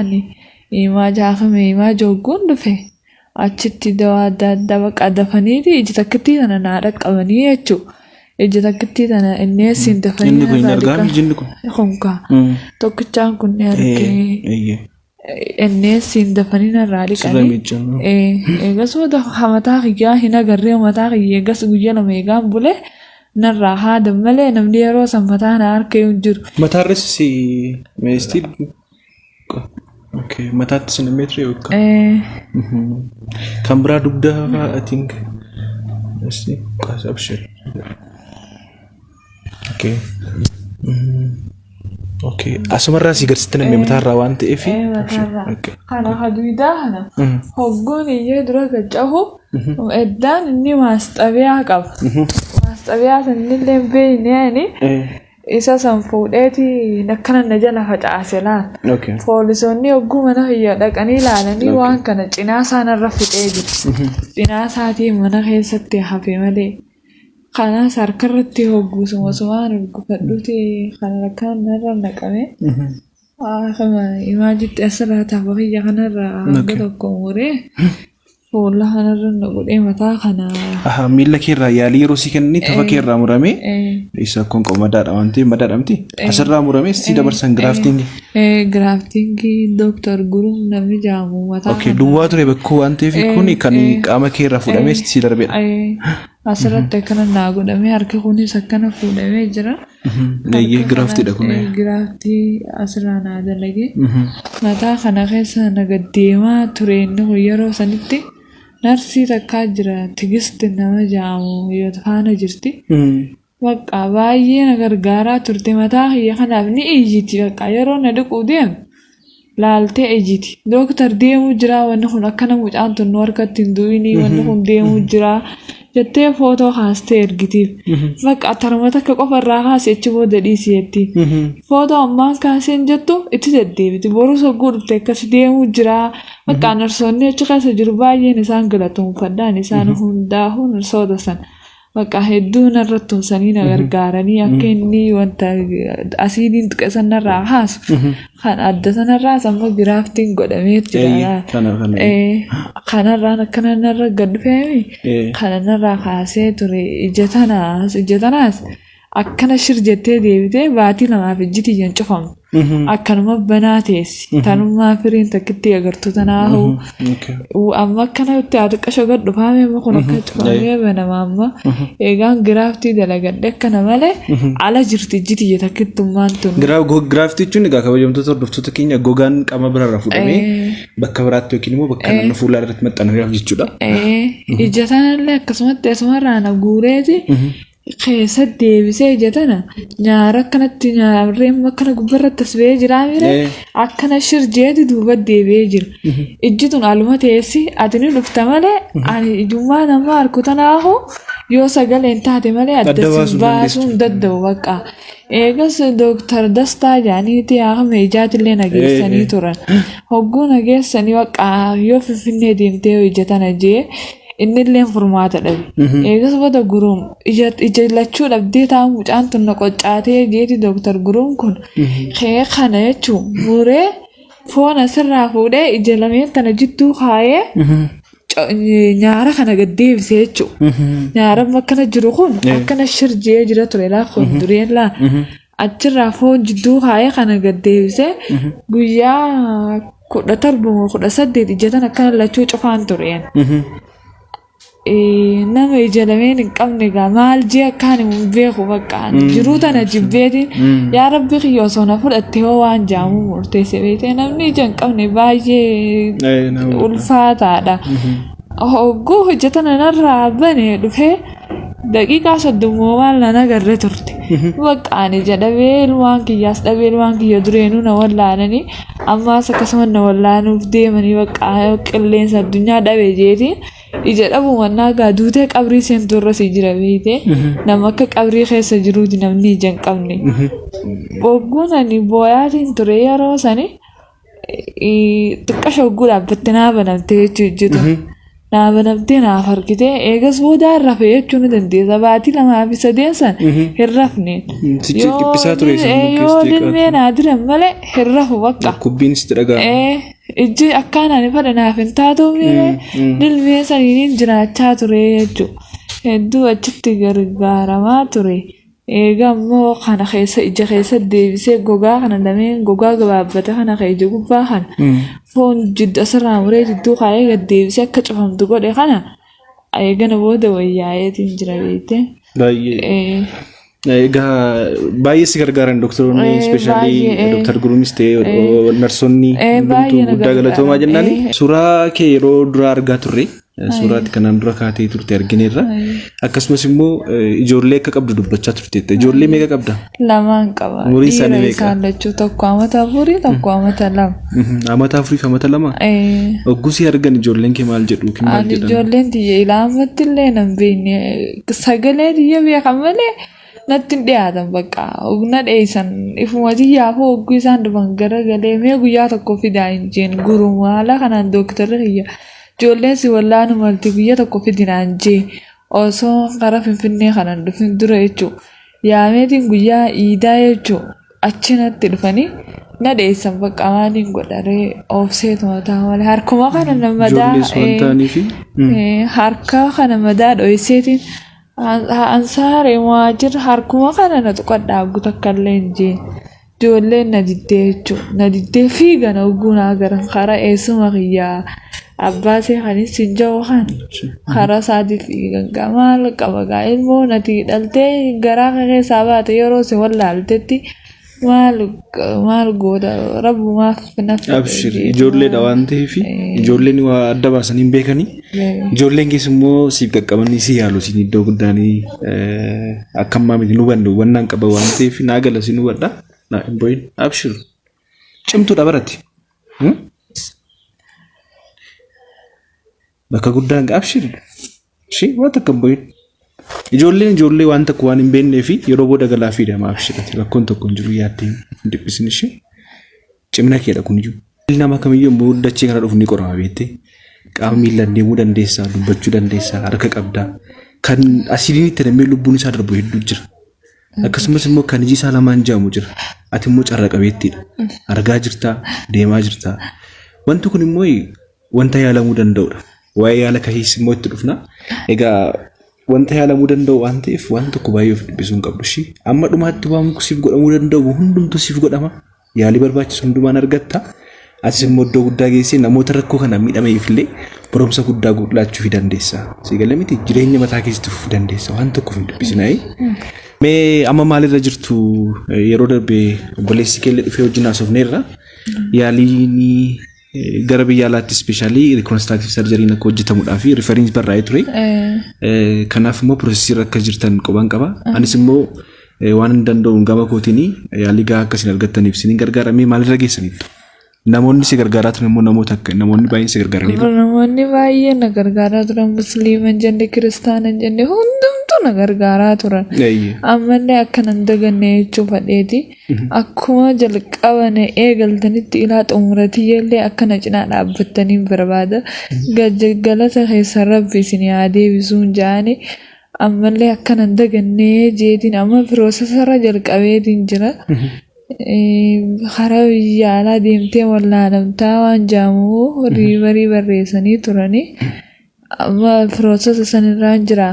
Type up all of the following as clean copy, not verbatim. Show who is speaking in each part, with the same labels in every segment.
Speaker 1: ani himaa jaafame himaa joogguun dhufe achitti dawaa adda addaa bakka dafaniiti ija takkittii tana naa dhaqqabanii jechuudha. Ija takkittii tana inni eessiin dafanii
Speaker 2: Inni kun hin
Speaker 1: narraa
Speaker 2: argamu
Speaker 1: dhiqan.
Speaker 2: jinni kun.
Speaker 1: Kun kaa tokkichaan kun ni argee
Speaker 2: Eeyyee.
Speaker 1: inni eessiin dafanii narraa
Speaker 2: Sirra
Speaker 1: dhiqanii.
Speaker 2: miiccan.
Speaker 1: Eegas booda mataa kiyyaa hin agarree, mataa kiyya eegas guyyaa 2 eegaan bule narraa haadan malee namni yeroo san mataa na harka hin jiru.
Speaker 2: Mataarras si meestii. Okay, mataatti si namee ture yookaan. Kan biraa dugda fa'aa I think. Esti qaas abshir. Okay. Okay. Asumarraa si garsitti namee mataarraa waan ta'eef.
Speaker 1: Mataarraa.
Speaker 2: Okay.
Speaker 1: Kana haduudaa kana hogguun iyyee dura gaccahu eddaan inni maasxabiyaa qaba. Maasxabiyaa sanillee hin beekne ani isa san fuudheeti akkana na jala facaase laal.
Speaker 2: Okay.
Speaker 1: Poolisoonni hogguu mana kiyya dhaqanii ilaalanii waan kana cinaa isaanirra fixee jira. Cinaa isaatiin mana keessatti hafe malee. Kanaas harkarratti hogguusuma sumaan urgufadhuuti kan akkaan narra naqame. Imaajitti asirraa tafa kiyya kanarraa hanga tokko muree fuula kanarra na godhee mataa kana.
Speaker 2: Aha, miila keerraa yaalii yeroo si kennanii tafa keerraa muramee isa kun madaadha waan ta'eef madaadha miti. Asirraa muramee si dabarsan graftingii.
Speaker 1: Graftingii Dooktar Guruum namni jaamu mataa
Speaker 2: Okay, duwwaa ture bakkuu waan ta'eef kun kan qaama keerraa fuudhamee si darbedha.
Speaker 1: Asirratti akkana naa godhamee harki kunis akkana fuudhamee jira.
Speaker 2: Eeyyee, graftiidha kun.
Speaker 1: Graftii asirraa naa dalagee. Mataa kana keessa na gaddeemaa ture inni kun yeroo sanitti narsii takkaa jira Tigist nama jaamu yoo faana jirti. Bakka baay'ee na gargaaraa turte, mataa kiyya kanaaf ni iyyiti, bakka yeroo na dhiquu deemu laaltee iyyiti. Dooktar, deemuu jira wanni kun, akkana mucaan tun nu harkatti hin du'inii, wanni kun deemuu jira jettee footoo kaastee ergitiif. Bakka tarma takka qofa irraa kaase, achi booda dhiisi jetti. Footoo ammaan kaaseen jettu itti deddeebiti. Borus hogguu dhufte akkas deemuu jira. Bakka narsoonni achi keessa jiru baay'een isaan galatoomfadhaan, isaan hundaa'uu narsoota sana. Bakka hedduu narra tumsanii na gargaaranii akka inni wanta asiidiin tuqe sanarraa kaasu. Kan adda sanarraas ammoo graftiin godhamee jira.
Speaker 2: Kana.
Speaker 1: Kanarraan akkana narra gad dhufeemi. Kana narraa kaasee ture, ija tanaas akkana shir jettee deebitee baatii 2f ijji tiyyan cufamu. Akkanuma banaa teessi. Tanummaa firiin takkitti agartu tanaahu. Amma akkanatti haa xiqqasho gad dhufaame, amma kun akka cufamee banama amma. Eegaan graftii dalagadhe akkana malee ala jirti ijji tiyya takkittummaan tun.
Speaker 2: Graftii jechuun egaa, kabajamtoota hordoftoota keenya, gogaan qaama biraarraa fuudhamee bakka biraatti yookiin immoo bakka naannoo fuulaa irratti maxxanuudhaaf jechuudha.
Speaker 1: Ija tanallee akkasumatti asumarraa na guureeti keessa deebisee ija tana nyaara akkanatti nyaarreen akkana gubbarratti as ba'ee jira mire, akkana shir jeeti duuba deebi'ee jira. Ijji tun aluma teessi, ati ni dhufta malee ani ijummaa nama harku tanaahu yoo sagaleen taate malee adda si baasuu hin danda'u bakka. Eegas Dooktar Dastaa jedhaniiti haakama ijaatillee nageessanii turan. Hogguu nageessanii bakka yoo Finfinnee deemtee yoo ija tana jee innillee furmaata dhabe. Eegas booda Guruum ija lachuu dhabdee taa'u mucaan tun na qoccaatee jeeti, Dooktar Guruum kun kee kana jechuun muree foon asirraa fuudhee ija lameen tana jidduu kaayee nyaara kana gad deebisee jechuudha. Nyaara akkana jiru kun akkana shirjee jira ture laa, kun dureen laa. Achirraa foon jidduu kaayee kana gad deebisee guyyaa 17 moo 18 ija tana akkana lachuu cufaan tureen. Nama ija lameen hin qabne egaa maal jee akkaan hin beeku, bakka jiruu tana jibbeetiin yaa rabbi kiyya osoo na fudhatte hoo waan jaamu murteesse beekte, namni ija hin qabne baay'ee ulfaataadha. Hogguu ija tana narraa bane dhufee daqiiqaa 30 maal nan agarre turte. Bakka ani ija dhabee ilmaan kiyyaas dhabee, ilmaan kiyya dureenuu na wallaalanii ammaas akkasuma na wallaanuuf deemanii, bakka qilleensa addunyaa dhabe jeetiin ija dhabu mannaa gaa duutee qabrii seentu irra si jira beekte, nama akka qabrii keessa jiruuti namni ija hin qabne. Hogguun ani booyaatiin ture yeroo sani xiqqa shogguu dhaabbatte naa banamte jechuudha. Naa banamtee naaf harkitee eegas booda hin rafe jechuu ni dandeessa. Baatii lamaa fi sadeen san hin rafne.
Speaker 2: Sichi dhiphisaa ture sammuu
Speaker 1: Yoo
Speaker 2: keessa jeeqaa
Speaker 1: dilmee naa diran malee hin rafu bakka.
Speaker 2: Dhukkubbiin sitti dhaga'ama.
Speaker 1: Ijji akkaan ani fedhe naaf hin taatu miire dilmee saniin jiraachaa ture jechuudha. Hedduu achitti gargaaramaa ture. Egaa immoo kana keessa ija keessa deebisee gogaa kana lameen gogaa gabaabbate kana kan ija gubbaa kana foon jiddu asirraa muree jidduu kaa'ee gad deebisee akka cufamtu godhe kana eegana booda wayyaa'eetiin jira beekte.
Speaker 2: Baay'ee. Egaa baay'ee si gargaaran doktoroonni ispeeshaalii Doktar Guruunis ta'e narsoonni
Speaker 1: Baay'ee
Speaker 2: hundumtuu
Speaker 1: na
Speaker 2: guddaa galatoomaa
Speaker 1: gargaaran.
Speaker 2: jennaani. Suuraa kee yeroo duraa argaa turre suuraatti kanaan dura kaatee turte argineerra. Akkasumas immoo ijoollee akka qabdu dubbachaa turteetta. Ijoollee meeqa qabda?
Speaker 1: Lamaan qaba.
Speaker 2: Umuriin isaanii
Speaker 1: Dhiira
Speaker 2: meeqa?
Speaker 1: isaan lachuu tokko amata afurii tokko amata lama.
Speaker 2: Amata afurii fi amata lama? Hogguu si argan ijoolleen kee maal jedhu yookiin maal
Speaker 1: Ani
Speaker 2: jedhan?
Speaker 1: ijoolleen tiyya ilaa ammatti illee nan beekne sagalee tiyya beekan malee natti hin dhiyaatan bakka na dheeysan ifuma tiyyaafuu hogguu isaan dhufan garagalee mee guyyaa tokko fidaa hin jeen guruma haala kanaan dooktarri kiyya ijoolleen si wallaanu malti guyyaa tokko fidinaan jee osoo karaa Finfinnee kanan dhufin dura jechuu yaameetiin guyyaa iidaa jechuu achi natti dhufanii na dheessan bakka maaliin godharee oofseetuma ta'a malee harkuma kana na madaa
Speaker 2: Ijoollees waan ta'aniifi.
Speaker 1: Harka kana madaa dho'iseetiin ansaaree waajjira harkuma kana na tuqadhaa hogguu takka illee hin jeen. Ijoolleen na diddee jechuudha. Na diddee fiigan hogguu na agaran karaa eessuma kiyyaa abbaa see kanis hin jiru kan karaa isaatii fiigan gaa maal qaba gaa ilmoo nati dhaltee garaa kee keessaa baate yeroo si wallaaltetti maal maal goota rabbumaaf na fedhe
Speaker 2: Abshir ijoolleedha waan ta'eef ijoolleen waa adda baasanii hin beekanii. Ijoolleen keessa immoo siif qaqqabanii si yaalu siin iddoo guddaanii akka ammaa miti nu hubanne hubannaan qaba waan ta'eef naa gala si nu hubadha. Naa hin boo'in abshir cimtuudha baratti. Bakka guddaan abshir ishee waan takka hin boo'in. Ijoolleen ijoollee waan tokko waan hin beeknee fi yeroo booda galaa fiidama abshirati rakkoon tokko hin jiru yaaddee hin dhiphisin ishee cimina keedha kun iyyuu. Nama kamiyyuu immoo dachee kana dhufu ni qorama beektee qaama miilaan deemuu dandeessaa dubbachuu dandeessaa harka qabdaa kan asiidiin itti namee lubbuun isaa darbu hedduu jira. Akkasumas immoo kan iji isaa lamaan jaamu jira. Ati immoo carra qabeettiidha. Argaa jirtaa deemaa jirtaa. Wanti kun immoo wanta yaalamuu danda'udha. Waa'ee yaala kahiis immoo itti dhufna. Egaa wanta yaalamuu danda'u waan ta'eef waan tokko baay'ee of dhiphisuu hin qabdu ishii. Amma dhumaatti waan siif godhamuu danda'u hundumtuu siif godhama. Yaalii barbaachisu hundumaan argatta. Atis immoo iddoo guddaa geessee namoota rakkoo kanaan miidhameef illee barumsa guddaa laachuu fi dandeessa. Si galee miti jireenya mataa keessatti fufuu dandeessa. Waan tokkoof hin dhiphisinaa. Mee amma maalirra jirtu yeroo darbe obboleessi keellee dhufee wajjin haasofneerra. Yaaliin gara biyya alaatti ispeeshaalii reconstructive surgery akka hojjetamuudhaaf riferiins barraa'ee ture. Kanaaf immoo piroosesii irra akka jirtan quban qaba. Anis immoo waan hin danda'uun gama kootiin yaalii gahaa akka isin argattaniif isin gargaara. Mee maalirra geessaniittu? Namoonni si gargaaraa turan immoo namoota akka namoonni baay'een si gargaaraniiru.
Speaker 1: Namoonni baay'een na gargaaraa turan musliima hin jenne kiristaana hin jenne hundumtuu na gargaaraa turan. Ammallee akka nan daganne jechuu fadheeti. Akkuma jalqaba na eegaltanitti ilaa xumuratiyyallee akka na cinaa dhaabbattaniin barbaada. Galata keessan rabbi isin haa deebisuun jaani. Ammallee akka nan dagannee jeetiin amma piroosesarra jalqabeetiin jira. Karaa biyya alaa deemtee wallaalamtaa waan jaamu riivarii barreessanii turanii. Amma piroosesa sanirraan jira.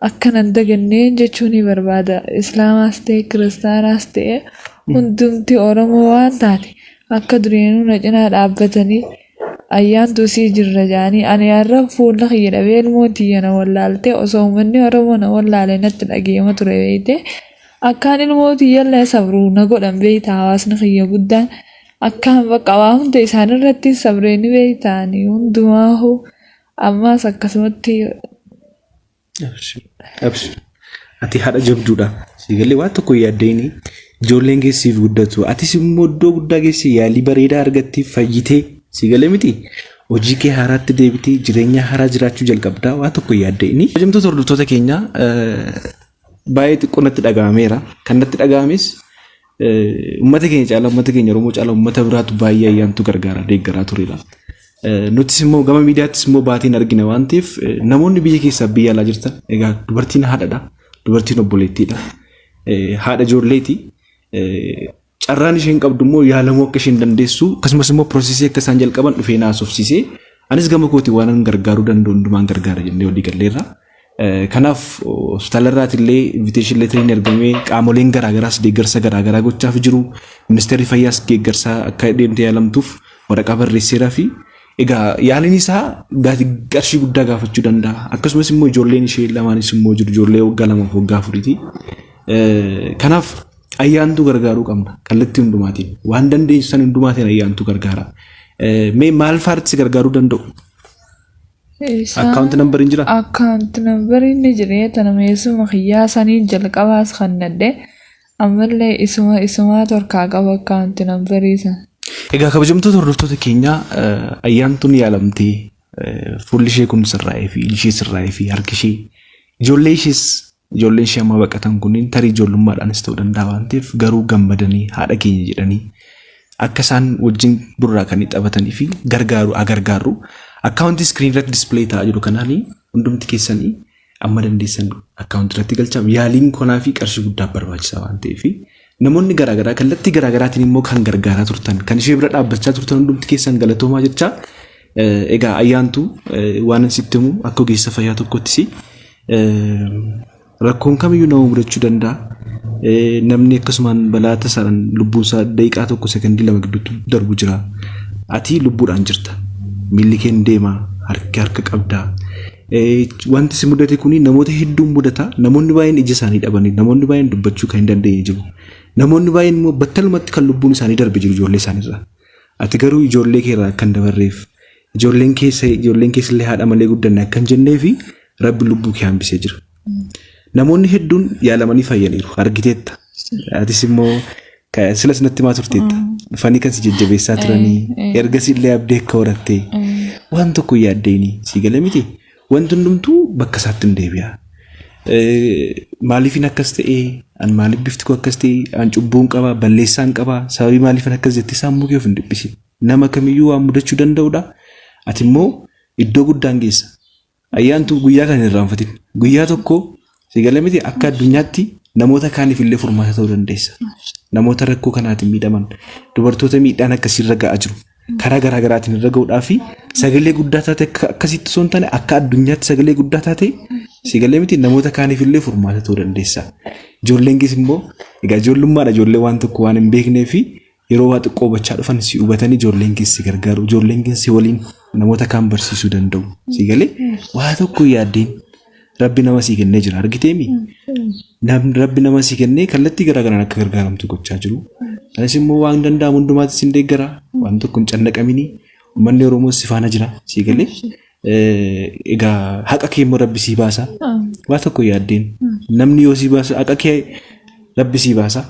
Speaker 1: Akka nan dagannee jechuu ni barbaada. Islaamaas ta'e kiristaanaas ta'e hundumti Oromoo waan taate akka duriinuu na cinaa dhaabbatanii ayyaantu sii jirra jaanii ani har'a fuula kiyya dhabee ilmoon tiyya na wallaaltee osoo uummanni Oromoo na wallaale natti dhageema ture beeyte. Akkaan ilmoo tiyyallee sabruu na godhan beeyta hawaasni kiyya guddaan akkaan bakka waa hunda isaanirratti sabree ni beeytaani hundumaahu ammaas akkasumatti.
Speaker 2: Abshir. Abshir. Ati haadha jabduudha. Si galee waan tokko hin yaaddeeni. Ijoolleen keessiif guddatu. Atis immoo iddoo guddaa geessi yaalii bareedaa argattee fayyitee si galee miti. Hojii kee haaraatti deebitee jireenya haaraa jiraachuu jalqabdaa waan tokko hin yaaddeeni. Kabajamtoota hordoftoota keenya baay'ee xiqqoo natti dhaga'ameera. Kan natti dhaga'ames uummata keenya caalaa uummata keenya Oromoo caalaa uummata biraatu baay'ee ayyaantu gargaara deeggaraa turedha. Nutis immoo gama miidiyaattis immoo baateen argina waan ta'eef namoonni biyya keessaa biyya alaa jirtan egaa dubartiin haadhadha. Dubartiin obboleettiidha. Haadha ijoolleeti. Carraan isheen qabdu immoo yaalamuu akka isheen dandeessu akkasumas immoo piroosesii akka isaan jalqaban dhufee na haasofsiisee anis gama kootiin waan gargaaruu danda'u hundumaan gargaara jennee walii galleerra. Kanaaf hospitaala irraati illee invitation letteriin ergamee qaamoleen garaagaraas deeggarsa garaagaraa gochaaf jiru. Ministeerri fayyaas deeggarsa akka deemtee yaalamtuuf waraqaa barreesseeraa fi egaa yaaliin isaa qarshii guddaa gaafachuu danda'a. Akkasumas immoo ijoolleen ishee lamaanis immoo jiru ijoollee waggaa lamaaf waggaa afuriiti. Kanaaf ayyaantuu gargaaruu qabna kallattii hundumaatiin waan dandeessu san hundumaatiin ayyaantuu gargaara. Mee maal faarti si gargaaruu danda'u? Account number hin jiraa?
Speaker 1: Account number ni jira tana meesuma kiyyaa saniin jalqabaas kannadhe ammallee isuma isumaatu harkaa qaba account number sana.
Speaker 2: Egaa kabajamtoota hordoftoota keenyaa ayyaantuun yaalamtee fuulli ishee kun sirraa'ee fi iji ishee sirraa'ee fi harki ishee ijoollee ishees ijoolleen ishee amma baqatan kunniin tarii ijoollummaadhaanis ta'uu danda'a waan ta'eef garuu gammadanii haadha keenya jedhanii akka isaan wajjin burraaqanii taphatanii fi gargaaru agargaarru akkaawuntii screen irratti display ta'aa jiru kanaanii hundumti keessanii amma dandeessan akkaawuntii irratti galchaa yaaliin konaa fi qarshii guddaa barbaachisaa waan ta'eef namoonni garaagaraa kallattii garaagaraatiin immoo kan gargaaraa turtan kan ishee bira dhaabbachaa turtan hundumti keessan galatoomaa jechaa egaa ayyaantu waan sitti himu akka ogeessa fayyaa tokkottis rakkoon kamiyyuu nama mudachuu danda'a. Namni akkasumaan balaa tasaadhaan lubbuun isaa daqiiqaa tokko sekondii lama gidduutti darbu jira. Ati lubbuudhaan jirta. Miilli kee hin deema. Harki harka qabda. Wanti si mudate kuni namoota hedduun mudata. Namoonni baay'een ija isaanii dhabanii, namoonni baay'een dubbachuu kan hin dandeenye jiru. Namoonni baay'een immoo battalumatti kan lubbuun isaanii darbe jiru ijoollee isaaniirraa. Ati garuu ijoollee kee irraa akka hin dabarreef ijoolleen keessa ijoolleen keessallee haadha malee guddanne akka hin jennee fi rabbi lubbuu kee hambisee jira. Namoonni hedduun yaalamanii fayyaniiru argiteetta. Atis immoo silas natti himaa turteetta. Dhufanii kan si jajjabeessaa turanii ergasii illee abdii akka horattee waan tokko hin yaaddeeni sii galee miti. Wanti hundumtuu bakka isaatti hin deebi'a. Maaliifin akkas ta'ee an maaliif bifti koo akkas ta'e an cubbuun qaba balleessaan qaba sababii maaliifin akkas jettee sammuu kee of hin dhiphisin. Nama kamiyyuu waan mudachuu danda'udha. Ati immoo iddoo guddaan geessa. Ayyaantu guyyaa kana hin irraanfatin. Guyyaa tokko si galee miti akka addunyaatti namoota kaaniif illee furmaata ta'uu dandeessa. Namoota rakkoo kanaatiin miidhaman dubartoota miidhaan akkasiirra ga'aa jiru. Karaa garaa garaatiin irra ga'uudhaa fi sagalee guddaa taate akka akkasitti osoo hin taane akka addunyaatti sagalee guddaa taate si galee miti namoota kaaniif illee furmaata ta'uu dandeessa. Ijoolleen kees immoo egaa ijoollummaadha ijoollee waan tokko waan hin beeknee fi yeroo waa xiqqoo hubachaa dhufan si hubatanii ijoolleen kees si gargaaru ijoolleen kees si waliin namoota kaan barsiisuu danda'u. Si galee waa tokko yaaddeen rabbi nama sii kennee jira argiteemi. Namni rabbi nama sii kennee kallattii garaa garaan akka gargaaramtu gochaa jiru. Anis immoo waan danda'amu hundumaatti sin deeggara. Waan tokko hin cannaqamini. Uummanni Oromoo si faana jira. Sii galee. Egaa haqa kee immoo rabbi sii baasa. Waa tokko yaaddeen. Namni yoo sii baasu haqa kee rabbi sii baasa.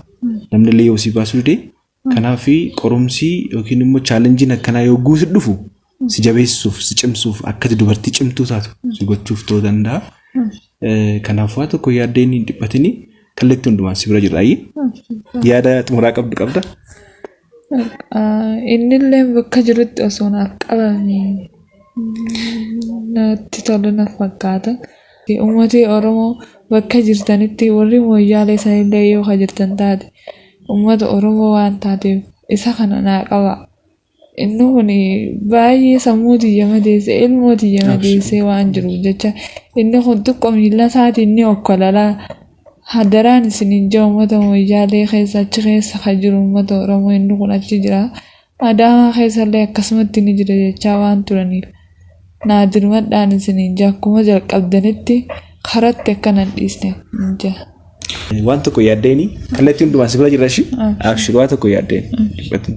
Speaker 2: Namni illee yoo sii baasuu dide. Kanaaf qorumsi yookiin immoo chaalenjiin akkanaa yoo guutu dhufu si jabeessuuf, si cimsuuf, akka ati dubartii cimtuu taatu si gochuuf ta'uu danda'a. Kanaaf waa tokko yaaddeen hin dhiphatini kallattii hundumaan si bira jirra. Yaada xumuraa qabdu qabda?
Speaker 1: Innillee bakka jirutti osoo naaf qabame natti tolu na fakkaata. Uummati Oromoo bakka jirtanitti warri mooyyaalee sanillee yoo ka jirtan taate uummata Oromoo waan taateef isa kana naa qaba. Inni kun baay'ee sammuu tiyya madeesse ilmoo tiyya madeessee waan jiruuf jecha inni kun xiqqoo miila isaatiin ni okkolalaa. Hadaraan isiniin jaa uummata mooyyaalee keessa achi keessa ka jiru uummata Oromoo inni kun achi jira. Adaamaa keessallee akkasumatti ni jira jechaa waan turaniif naa dirmadhaan isiniin jaa akkuma jalqabdanitti karatti akka nan dhiisne hin jaa.
Speaker 2: Waan tokko yaaddeeni kallattii hundumaan si bira jirra ishii. Abshir waa tokko yaaddeen. Dhiphatin.